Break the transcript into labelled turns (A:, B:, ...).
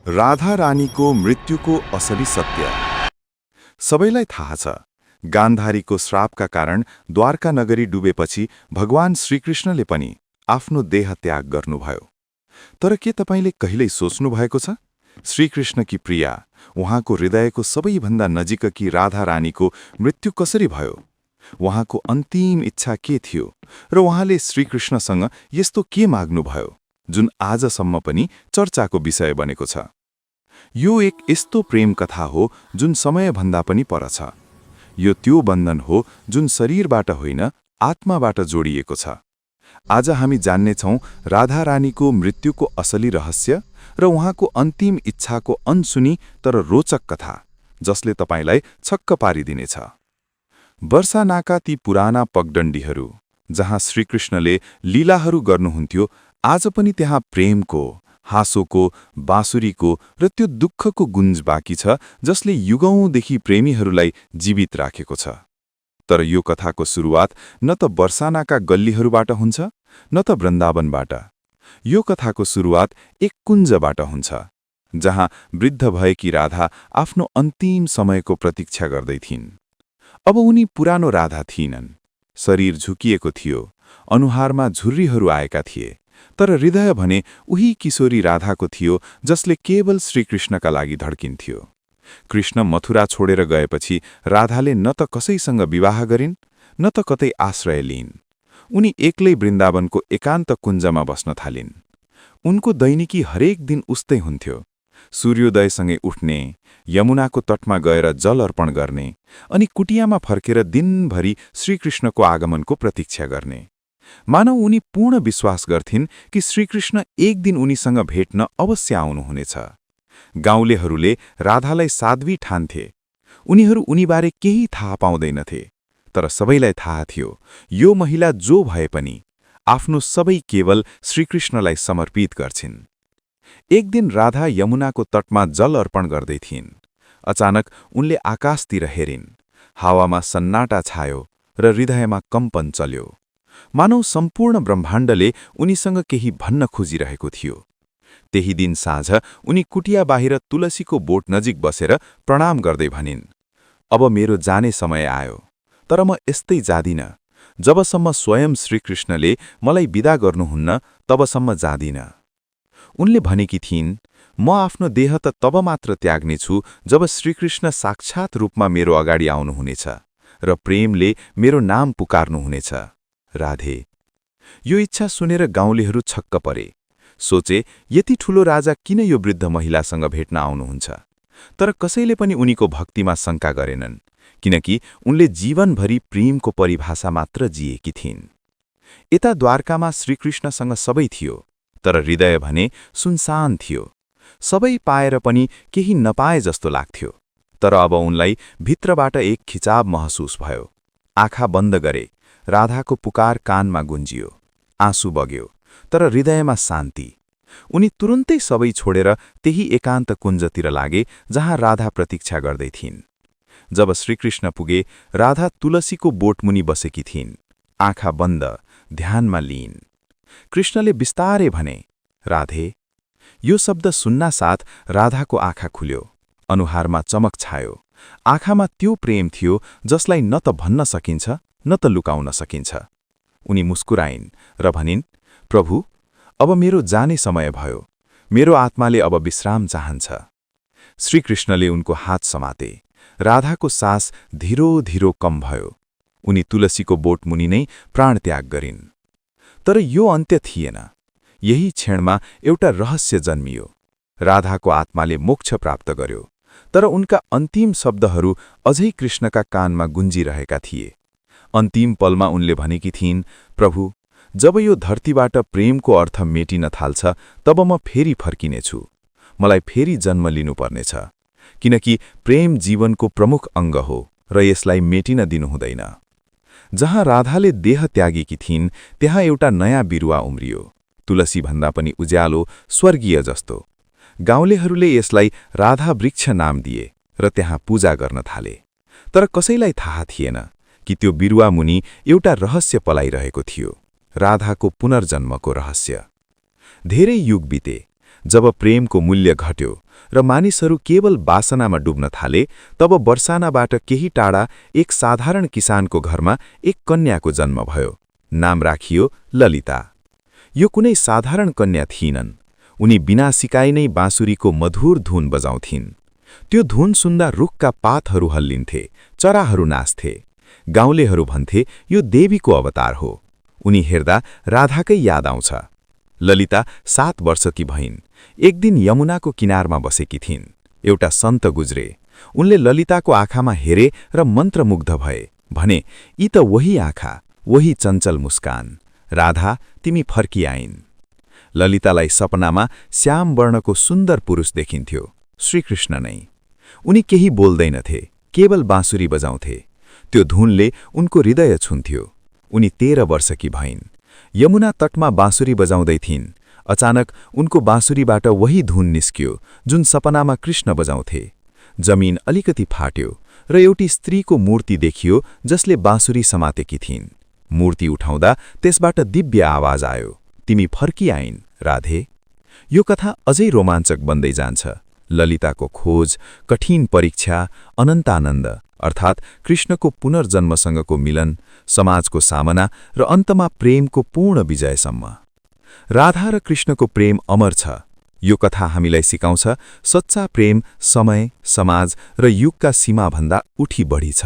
A: राधा रानीको मृत्युको असली सत्य। सबैलाई थाहा छ, गान्धारीको श्रापका कारण द्वारका नगरी डुबेपछि भगवान श्रीकृष्णले पनि आफ्नो देह त्याग गर्नुभयो। तर के तपाईले कहिल्यै सोच्नु भएको छ, श्रीकृष्णकी प्रिया, उहाँको हृदयको सबैभन्दा नजिककी राधा रानीको मृत्यु कसरी भयो? उहाँको अन्तिम इच्छा के थियो र उहाँले श्रीकृष्णसँग यस्तो के माग्नुभयो जुन आजसम्म पनि चर्चाको विषय बनेको छ? यो एक यस्तो प्रेम कथा हो जुन समयभन्दा पनि पर छ। यो त्यो बन्धन हो जुन शरीरबाट होइन, आत्माबाट जोडिएको छ। आज हामी जान्नेछौँ राधा रानीको मृत्युको असली रहस्य र उहाँको अन्तिम इच्छाको अनसुनी तर रोचक कथा, जसले तपाईलाई छक्क पारिदिनेछ। वर्षानाका ती पुराना पगडण्डीहरू, जहाँ श्रीकृष्णले लीलाहरू गर्नुहुन्थ्यो, आज पनि त्यहाँ प्रेमको, हाँसोको, बाँसुरीको र त्यो दुःखको गुन्ज बाँकी छ जसले युगौँदेखि प्रेमीहरूलाई जीवित राखेको छ। तर यो कथाको सुरुवात न त वर्षानाका गल्लीहरूबाट हुन्छ, न त वृन्दावनबाट। यो कथाको सुरुवात एक कुञ्जबाट हुन्छ, जहाँ वृद्ध भएकी राधा आफ्नो अन्तिम समयको प्रतीक्षा गर्दै थिइन्। अब उनी पुरानो राधा थिइनन्। शरीर झुकिएको थियो, अनुहारमा झुर्रीहरू आएका थिए, तर हृदय भने उही किशोरी राधाको थियो जसले केवल श्रीकृष्णका लागि धड्किन्थ्यो। कृष्ण मथुरा छोडेर गएपछि राधाले न त कसैसँग विवाह गरिन्, न त कतै आश्रय लिइन्। उनी एक्लै वृन्दावनको एकान्त कुञ्जमा बस्न थालिन्। उनको दैनिकी हरेक दिन उस्तै हुन्थ्यो। सूर्योदयसँगै उठ्ने, यमुनाको तटमा गएर जल अर्पण गर्ने, अनि कुटियामा फर्केर दिनभरि श्रीकृष्णको आगमनको प्रतीक्षा गर्ने। मानव उनी पूर्ण विश्वास गर्थिन् कि श्रीकृष्ण एक दिन उनीसँग भेट्न अवश्य आउनुहुनेछ। गाउँलेहरूले राधालाई साध्वी ठान्थे। उनीहरू उनीबारे केही थाहा पाउँदैनथे, तर सबैलाई थाहा थियो यो महिला जो भए पनि आफ्नो सबै केवल श्रीकृष्णलाई समर्पित गर्छिन्। एक दिन राधा यमुनाको तटमा जल अर्पण गर्दै थिइन्। अचानक उनले आकाशतिर हेरिन्। हावामा सन्नाटा छायो र हृदयमा कम्पन चल्यो। मानव सम्पूर्ण ब्रह्माण्डले उनीसँग केही भन्न खोजिरहेको थियो। त्यही दिन साँझ उनी कुटिया बाहिर तुलसीको बोट नजिक बसेर प्रणाम गर्दै भनिन्, अब मेरो जाने समय आयो, तर म यस्तै जादिन। जबसम्म स्वयं श्रीकृष्णले मलाई विदा गर्नुहुन्न तबसम्म जादिन। उनले भनेकी थिइन्, म आफ्नो देह त तब मात्र त्याग्नेछु जब श्रीकृष्ण साक्षात् रूपमा मेरो अगाडि आउनुहुनेछ र प्रेमले मेरो नाम पुकार्नुहुनेछ, राधे। यो इच्छा सुनेर गाउँलेहरू छक्क परे। सोचे, यति ठूलो राजा किन यो वृद्ध महिलासँग भेट्न आउनुहुन्छ? तर कसैले पनि उनीको भक्तिमा शङ्का गरेनन्, किनकि उनले जीवनभरि प्रेमको परिभाषा मात्र जिएकी थिइन्। यता द्वारकामा श्रीकृष्णसँग सबै थियो, तर हृदय भने सुनसान थियो। सबै पाएर पनि केही नपाए जस्तो लाग्थ्यो। तर अब उनलाई भित्रबाट एक खिचाव महसुस भयो। आँखा बन्द गरे, राधाको पुकार कानमा गुन्जियो। आँसु बग्यो, तर हृदयमा शान्ति। उनी तुरुन्तै सबै छोडेर त्यही एकान्त कुञ्जतिर लागे जहाँ राधा प्रतीक्षा गर्दै थिइन्। जब श्रीकृष्ण पुगे, राधा तुलसीको बोटमुनि बसेकी थिइन्, आँखा बन्द, ध्यानमा लीन। कृष्णले बिस्तारै भने, राधे। यो शब्द सुन्नासाथ राधाको आँखा खुल्यो, अनुहारमा चमक छायो। आँखामा त्यो प्रेम थियो जसलाई न त भन्न सकिन्छ न त लुकाउन सकिन्छ। उनी मुस्कुराइन् र भनिन्, प्रभु, अब मेरो जाने समय भयो। मेरो आत्माले अब विश्राम चाहन्छ। श्रीकृष्णले उनको हात समाते। राधाको सास धीरो धीरो कम भयो। उनी तुलसीको बोटमुनि नै प्राण त्याग गरिन्। तर यो अन्त्य थिएन। यही क्षणमा एउटा रहस्य जन्मियो। राधाको आत्माले मोक्ष प्राप्त गर्यो, तर उनका अन्तिम शब्दहरू अझै कृष्णका कानमा गुन्जिरहेका थिए। अन्तिम पलमा उनले भनेकी थिइन्, प्रभु, जब यो धरतीबाट प्रेमको अर्थ मेटिन थाल्छ तब म फेरि फर्किनेछु। मलाई फेरि जन्म लिनुपर्नेछ, किनकि प्रेम जीवनको प्रमुख अङ्ग हो र यसलाई मेटिन दिनु हुँदैन। जहाँ राधाले देह त्यागेकी थिइन् त्यहाँ एउटा नयाँ बिरुवा उम्रियो, तुलसीभन्दा पनि उज्यालो, स्वर्गीय जस्तो। गाउँलेहरूले यसलाई राधा वृक्ष नाम दिए र त्यहाँ पूजा गर्न थाले। तर कसैलाई थाहा थिएन कि त्यो बिरुवा मुनि एउटा रहस्य पलाइरहेको थियो, राधाको पुनर्जन्मको रहस्य। धेरै युग बिते। जब प्रेमको मूल्य घट्यो र मानिसहरू केवल वासनामा डुब्न थाले, तब बर्सानाबाट केही टाढा एक साधारण किसानको घरमा एक कन्याको जन्म भयो। नाम राखियो ललिता। यो कुनै साधारण कन्या थिइनन्। उनी बिना सिकाइ नै बाँसुरीको मधुर धुन बजाउँथिन्। त्यो धुन सुन्दा रुखका पातहरू हल्लिन्थे, चराहरू नाच्थे। गाउँलेहरू भन्थे यो देवीको अवतार हो। उनी हेर्दा राधाकै याद आउँछ। ललिता 7 वर्षकी भइन्। एक दिन यमुनाको किनारमा बसेकी थिइन्। एउटा सन्त गुज्रे। उनले ललिताको आँखामा हेरे र मन्त्रमुग्ध भए। भने, यी त वही आँखा, वही चञ्चल मुस्कान। राधा, तिमी फर्किआइन्। ललितालाई सपनामा श्याम वर्णको सुन्दर पुरुष देखिन्थ्यो, श्रीकृष्ण नै। उनी केही बोल्दैनथे, केवल बाँसुरी बजाउँथे। त्यो धुनले उनको हृदय छुन्थ्यो। उनी 13 वर्षकी भइन्। यमुना तटमा बाँसुरी बजाउँदै थिइन्। अचानक उनको बाँसुरीबाट वही धुन निस्क्यो जुन सपनामा कृष्ण बजाउँथे। जमिन अलिकति फाट्यो र एउटी स्त्रीको मूर्ति देखियो जसले बाँसुरी समातेकी थिइन्। मूर्ति उठाउँदा त्यसबाट दिव्य आवाज आयो, तिमी फर्किआइन् राधे। यो कथा अझै रोमाञ्चक बन्दै जान्छ। ललिताको खोज, कठिन परीक्षा, अनन्तानन्द अर्थात् कृष्णको पुनर्जन्मसँगको मिलन, समाजको सामना र अन्तमा प्रेमको पूर्ण विजयसम्म। राधा र कृष्णको प्रेम अमर छ। यो कथा हामीलाई सिकाउँछ सच्चा प्रेम समय, समाज र युगका सीमाभन्दा उठी बढी छ।